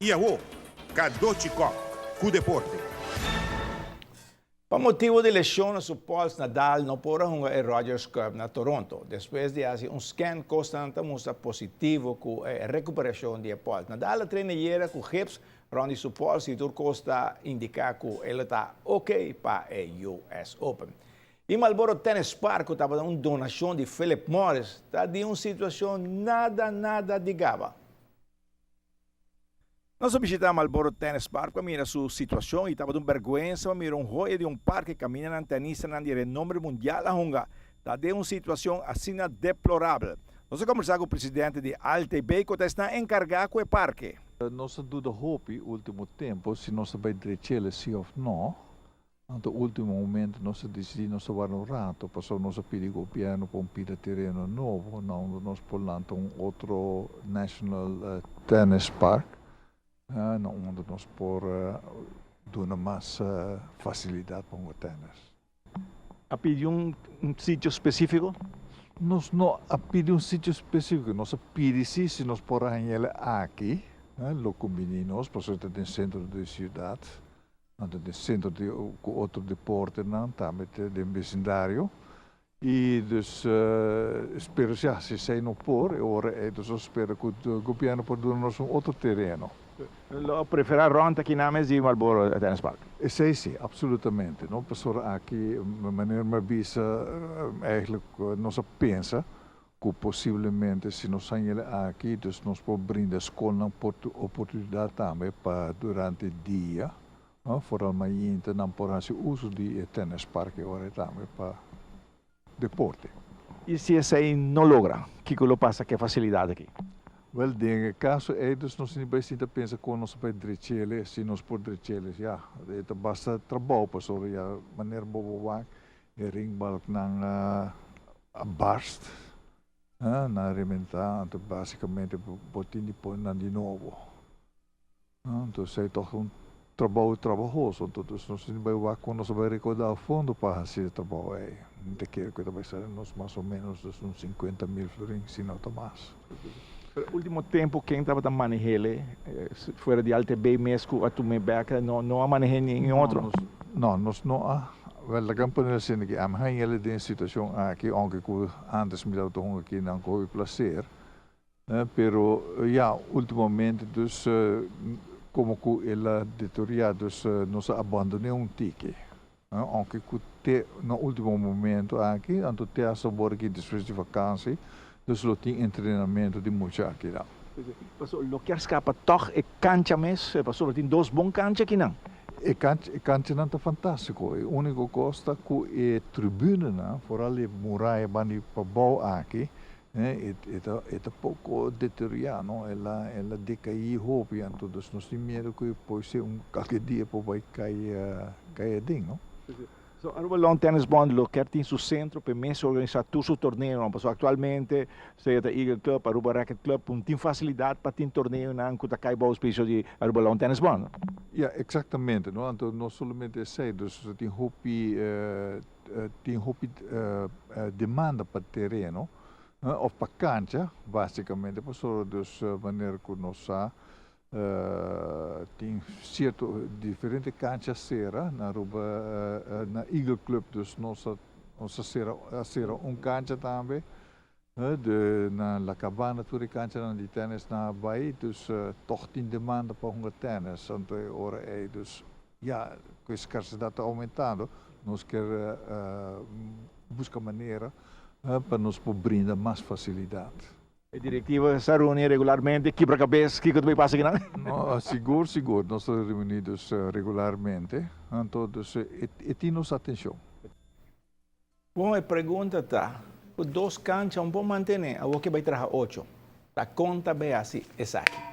I awo, Cadochi Kock ku deporte. Pa motibu di leshon na su pols Nadal no por a hunga e Rogers Cup na Toronto. Despues di hasi un scan kosnan ta mustra positivo ku e rekuperashon di e pols. Nadal a traina ayera ku gips rònt di su pols i tur kos ta indiká ku e lo ta ok pa e US Open. E Marlboro Tennis Park ku tabata un donashon di Philip Morris ta di un situashon nada nada di gaba. Nos a bishitá Marlboro Tennis Park pa mira su situashon i tabata un bèrgwensa pa mira un hoya di un parke kaminda nan tenistanan di renombre mundial a hunga ta den un situashon asina deplorabel. Nos a kombersá ku presidente di ALTB ku ta esnan enkargá ku e parke. Nos a duda hopi ultimo tempo si nos ta bai drechele si of no. Anto ultimo momento nos a disidí nos ta warda un rato pasobra nos a pidi gobierno pa un pida tereno nobo na unda nos por lanta un otro National Tennis Park na unda nos por duna mas facilidad pa hunga tennis. A pidi un sitio specifico? Nos no a pidi un sitio specifico, nos a pidi si si nos por a hañ'el aki lo cumbini nos pasobra ta den centro di ciudad. Nan ta den sentro di ku otro deportenan tambe ta den besindario i dus spero si hasi esei no por e ora ei dus nos spera ku gobièrnu por duna nos un otro tereno. Lo a preferá rònt aki nan mes di Marlboro Tennis Park? Esei si, absolutamente no, pasobra aki manera mi a bisa eigenlijk nos a pensa ku posiblemente si nos haña el aki dus nos por brinda skolnan oportunidat tambe pa durante dia, foral mainta nan por hasi uso di e tennispark e ora tambe pa deporte. I si esei no logra, kiko lo pasa ku e fasilidat aki? Wèl, den e kaso ei dus nos tin bai sinta pensa kon nos ta bai drech'el, si nos por drech'el, ya, e ta basta trabou pasobra ya manera bo bo wak E ringbalknan a barst, nan a rementá, anto básikamente bo tin di pone nan di nobo. Anto esei tòg un trabou trabahoso, anto dus nos tin di bai wak kon nos a bai rekoudá fondo pa hasi e trabou ei. Mi ta kere ku e ta bai sali nos mas o ménos dus un sinkuenta mil florin, si no ta mas. Pero último tempu ken tabata maneh'é fuera di ALTB mes ku a tum'é bèk no no a maneh'é ningun otro? No, nos no a. Wèl, laga mi pone asina aki, ami hañ'el den e situashon aki, ounke ku ántes mi tabata hunga aki nan ku hopi plaser, pero ya, últimamente dus komo ku el a deteriorá dus nos a abandon'é un tiki. Ounke ku te na último momento aki, anto te hasta awor aki despues di vakansi, dus lo tin entrenamentu di mucha aki nan. Pasobra lo kier skapa tòg e kancha mes, pasobra tin dos bon kancha akinan. E kancha, e kanchanan ta fantástiko. E úniko kos ta ku e tribunenan, foral e muraya banda di pabou aki, e ta, e ta poko deteriorá, no? El a, el a dekaí hopi, anto dus nos tin miedu ku e por ser un kalke dia por bai kai, kai aden, no? So Aruba Lawn Tennis Bond lo kier tin su sentro pa e mes organisá tur su torneonan, pasobra aktualmente sea ta Eagle Club, Aruba Racket Club, un tin fasilidat pa tin torneonan ku ta kai bou spisio di Aruba Lawn Tennis Bond. Ya, eksaktamente, no? Anto no solamente esei, dus tin hopi tin hopi demanda pa tereno of pa kancha basikamente pasobra dus manera ku nos sa tin sierto diferente kancha sera na Aruba na Eagle Club dus nos a nos a sera a sera un kancha tambe de na La Cabana tur e kanchanan di tennis nan a bai dus tog tin demanda pa hunga tennis anto e ora ei dus ya ku e skarsedat ta oumentando nos kier buska manera pa nos por brinda mas fasilidat. E direktiva sa reuni regularmente, kibra kabes kiko ta bay pasa akinan? No, sigur sigur nos ta reuni dus regularmente, anto dus e tin nos atencion. Bon, e pregunta ta, ku dos kancha un por mantené, awor ke bai traha ocho? Ta kon ta bay hasi esaki?